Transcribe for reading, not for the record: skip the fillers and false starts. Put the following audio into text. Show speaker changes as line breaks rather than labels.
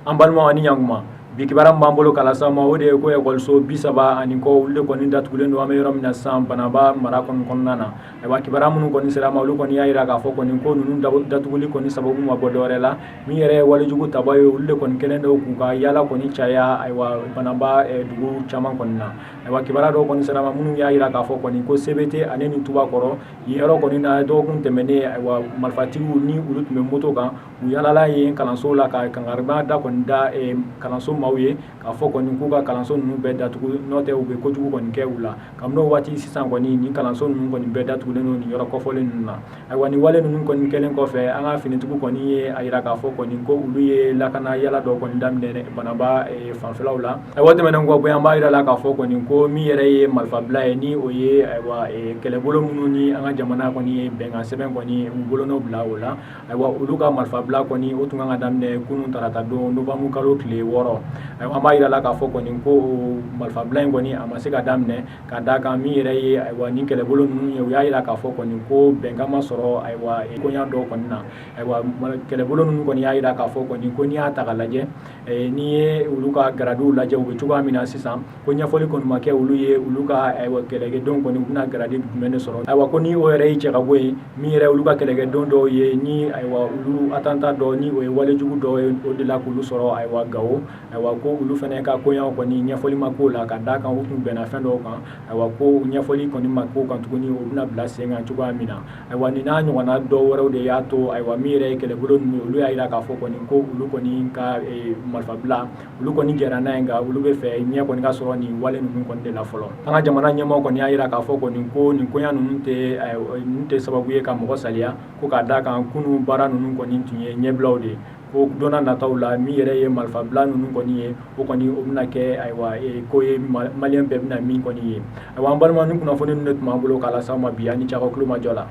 An balimaw, ani ɲankuma. Bi kibaruya min b'an bolo k'a lase aw ma, o de ye ko ekɔliso 30 ani kɔ, olu de kɔni datugulen don an bɛ yɔrɔ min na sisan, Banaba mara kɔni kɔnɔna na. Ayiwa, kibaruya minnu kɔni sera ma, olu kɔni y'a jira k'a fɔ kɔni ko ninnu datuguli kɔni sababu ma bɔ dɔwɛrɛ la, min yɛrɛ ye walejugu taba ye, olu de kɔni kɛlen don k'u ka yaala kɔni caya, ayiwa, Banaba dugu caman kɔni na. Ayiwa, kibaruya dɔw kɔni sera ma minnu y'a jira k'a fɔ kɔni ko Sebete ale ni Tubakɔrɔ yen yɔrɔ kɔni na, dɔgɔkun tɛmɛnen, ayiwa, marifatigiw ni olu tun bɛ moto kan, u yaalala yen kalanso la ka kangarida da kɔni da kalanso maaw ye k'a fɔ kɔni k'u ka kalanso ninnu bɛɛ datugu, n'o tɛ u bɛ kojugu kɔni kɛ u la. Kabini o waati sisan kɔni, nin kalanso ninnu kɔni bɛɛ datugulen don nin yɔrɔ kɔfɔlen ninnu na. Ayiwa, nin wale ninnu kɔni kɛlen kɔfɛ, an ka finitigiw kɔni ye a jira k'a fɔ kɔni ko olu ye lakana yala dɔ kɔni daminɛ Banaba fanfɛlaw la. Ayiwa, tɛmɛnen kɔ bɔ, an b'a jira la k'a fɔ kɔni ko min yɛrɛ ye marifabila ye, ni o ye, ayiwa, kɛlɛbolo minnu ni an ka jamana kɔni ye bɛnkan sɛbɛn kɔni u bolonɔ bila o la, ayiwa, olu ka marifabila kɔni, o tun kan ka daminɛ kunun tarata don, nowanburu kalo tile 6. Ayiwa, an b'a jira la k'a fɔ kɔni ko marifabila in kɔni, a ma se ka daminɛ, ka d'a kan min yɛrɛ ye, ayiwa, nin kɛlɛbolo ninnu ye, u y'a jira k'a fɔ kɔni ko bɛnkan ma sɔrɔ, ayiwa, koɲa dɔw kɔni na. Ayiwa, kɛlɛbolo ninnu kɔni y'a jira k'a fɔ kɔni ko n'i y'a ta k'a lajɛ, n'i ye olu ka garadiw lajɛ, u bɛ cogoya min na sisan, ko ɲɛfɔli kɔni ma kɛ olu ye, olu ka, ayiwa, kɛlɛkɛdenw kɔni, u bɛna garadi jumɛn de sɔrɔ. Ayiwa, ko ni o yɛrɛ y'i cɛ ka bɔ yen, min yɛrɛ olu ka kɛlɛkɛdenw dɔw ye, ni, ayiwa, olu attentat dɔ, ni o ye walejugu dɔw ye, o de la k'olu sɔrɔ, ayiwa, Gawo, ayiwa, ko olu fana ka koɲaw kɔni, ɲɛfɔli ma k'o la, ka d'a kan u tun bɛnna fɛn dɔw kan. Ayiwa, ko ɲɛfɔli kɔni ma k'o kan tuguni, o bɛna bila sen kan cogoya min na. Ayiwa, nin n'a ɲɔgɔnna dɔw wɛrɛw de y'a to, ayiwa, min yɛrɛ ye kɛlɛbolo ninnu ye, olu y'a jira k'a fɔ kɔni ko olu kɔni ka marifabila, olu kɔni jɛra n'a ye, nka olu bɛ fɛ ɲɛ kɔni ka sɔrɔ nin wale ninnu kɔni de la fɔlɔ. An ka jamana ɲɛmɔgɔ kɔni y'a jira k'a fɔ kɔni ko nin koɲa ninnu tɛ sababu ye ka mɔgɔ saliya, ko k'a d'a kan kunun baara ninnu kɔni tun ye ɲɛbilaw de ye, ko don nataw la, min yɛrɛ ye marifabila ninnu kɔni ye, o kɔni, o bɛna kɛ, ayiwa, ko ye maliyɛn bɛɛ bɛna min kɔni ye. Ayiwa, an balima, ni kunnafoni ninnu de tun b'an bolo k'a lase aw ma bi. An ni ce aw ka tulomajɔ la.